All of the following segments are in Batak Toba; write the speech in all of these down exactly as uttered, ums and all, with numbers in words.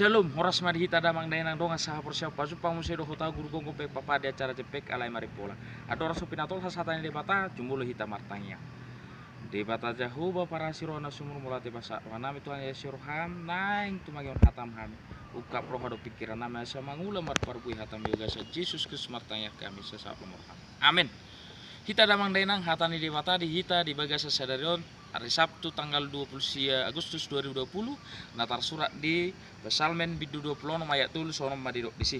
Shalom, horas ma di hita damang dainang dongan sahaporseaon, pajumpang muse dohot au Guru Gomgom Pek Papa di acara Jempek Alai Marimpola. Andorang so pinatolhas hata ni Debata, jumolo hita martangiang. Debata Jahowa parasi roha na sumurmur, mauliate basa rohanami Tuhan, asi roham naeng tumangihon hatam hami. Ungkap roha dohot pingkiran nami asa mangula marparbue hatam, di bagasan Jesus Kristus martangiang hami, sahat ma roham. Amen. Hita damang dainang, hata ni Debata di hita di bagasan sadari on, ari Sabtu tanggal dua puluh sia Agustus dua ribu dua puluh, na tarsurat di Psalmen bindu dua puluh onom ayat tolu, songon on ma didok disi: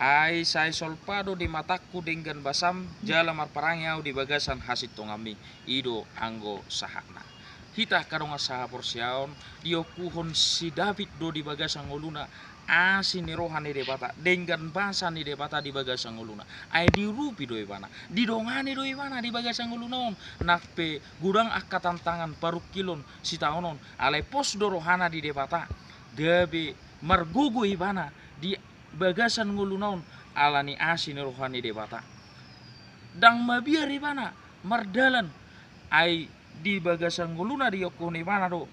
Ai sai solpa do di matangku denggan basam, jala marparange au di bagasan hasintonganmi, i do anggo sahatna. Hita angka dongan sahaporseaon, diokuhon si David do di bagasan ngoluna asi ni roha ni Debata, denggan basa ni Debata di bagasan ngoluna. Ai diurupi do ibana, didongani do ibana di bagasan ngoluna on. Nang pe godang angka tantangan parungkilon sitaonon, alai pos do rohana di Debata, gabe margogo ibana di bagasan ngoluna on ala ni asi ni roha ni Debata. Ndang mabiar ibana mardalan, ai di bagasan ngoluna diokuhon ibana do: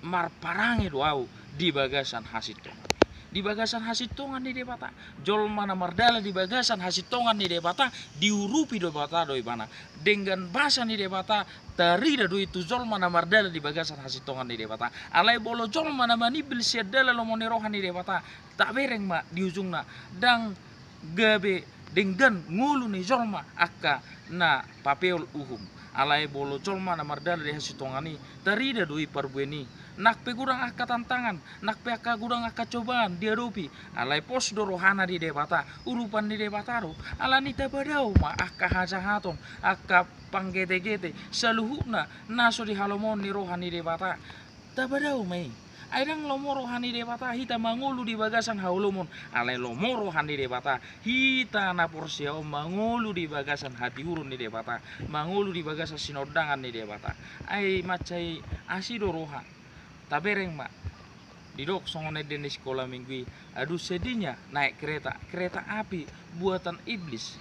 Marparange do au di bagasan hasintongan, di bagasan hasintongan ni Debata. Jolma na mardalan di bagasan hasintongan ni Debata, diurupi Debata do ibana. Denggan basa ni Debata tarida do i tu jolma na mardalan di bagasan hasintongan ni Debata. Alai molo jolma na manimbil sian dalan lomo ni roha ni Debata, tabereng ma di ujungna, ndang gabe denggan ngolu ni jolma angka na papeol uhum. Alai molo jolma na mardalan di hasintongan i, tarida do i parbuena i. Nang pe godang angka tantangan, nang pe angka godang angka cobaan diadopi, alai pos do rohana di Debata, urupan ni Debata do. Ala ni i tapadao ma angka hajahaton, angka panggetegete, saluhutna na so di halomoan ni roha ni Debata. Tapadao ma i. Ai ndang lomo roha ni Debata hita mangolu di bagasan haholomon, alai lomo roha ni Debata hita na porsea on mangolu di bagasan hatiuron ni Debata, mangolu di bagasan sinondangan ni Debata. Ai mansai asi do roha. Tabereng ma, didok songon ende ni sikola minggu i: Adong sadarinya naik kereta, kereta api buatan iblis,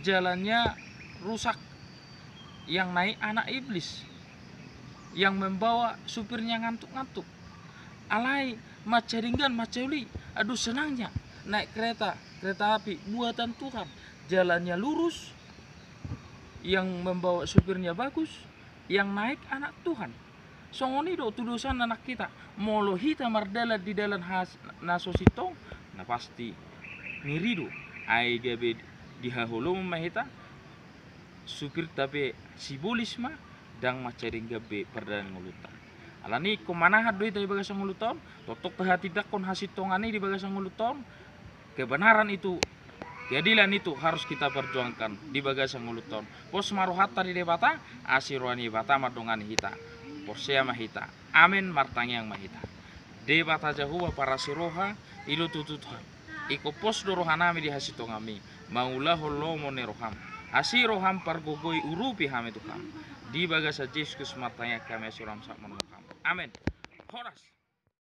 jalannya rusak, yang naik anak iblis, yang membawa supirnya ngantuk-ngantuk. Alai mansai denggan, mansai uli, adong senangnya naik kereta, kereta api buatan Tuhan, jalannya lurus, yang membawa supirnya bagus, yang naik anak Tuhan. Songon i do tudosanna nang hita. Molo hita mardalan di dalan has-, na so sintong, na pasti ngeri do. Ai gabe di haholomon ma hita, supirta pe sibolis ma, ndang mansai denggan be pardalan ngolunta. Ala ni i ingkon manahan do hita di bagasan ngolunta on, tongtong pe hatindanghon hasintongan i di bagasan ngolunta on. Kebenaran itu, keadilan itu harus kita perjuangkan di bagasan ngolunta on. Pos ma rohanta di Debata, asi roha ni Debata mandongani hita. Porsea ma hita. Amen, martangiang ma hita. Debata Jahowa parasi roha, i do tutu Tuhan. Ingkon pos do rohanami di hasintonganmi, mangulahon lomo ni roham. Asi roham pargogoi, urupi hami Tuhan. Di bagasan Jesus Kristus martangiang hami, asi roham sahat ma roham. Amen. Horas.